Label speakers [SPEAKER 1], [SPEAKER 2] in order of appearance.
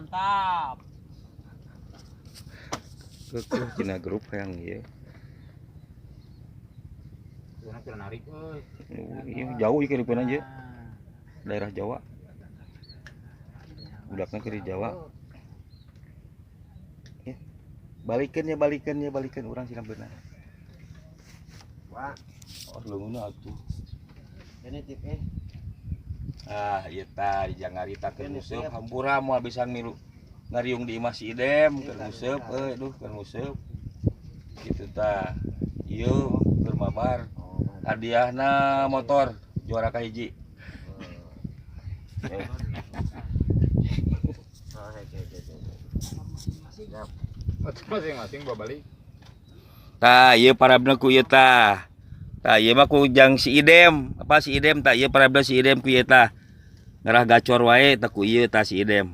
[SPEAKER 1] Mantap.
[SPEAKER 2] Keukeuh tina grup hayang ieu.
[SPEAKER 3] Urang keur narik euy.
[SPEAKER 2] Ieu jauh ieu keur aja. Daerah Jawa. Budakna keur di Jawa. Ya. Balikeun ya, balikeun ya, balikeun urang sih bener.
[SPEAKER 4] Wah,
[SPEAKER 2] Oh, leungeunna atuh.
[SPEAKER 4] Ini tip eh.
[SPEAKER 2] Ah, ieu tah di Jangarita keur nguseup hampura moal bisa ngilu ngariung di imah si Idem keur nguseup euy, duh keur nguseup. Kitu tah. Ieu keur mabar. Hadiahna motor juara kahiji. Eh,
[SPEAKER 4] Oh, oke. Siap.
[SPEAKER 3] Masing-masing bawa balik.
[SPEAKER 2] Tah, ieu parabna ku ieu tah. Tah, ieu mah ku jang si Idem. Apa si Idem tah, ieu parabna si Idem ku ieu tah. Ngarah gacor wae tah ku ieu tah si Idem.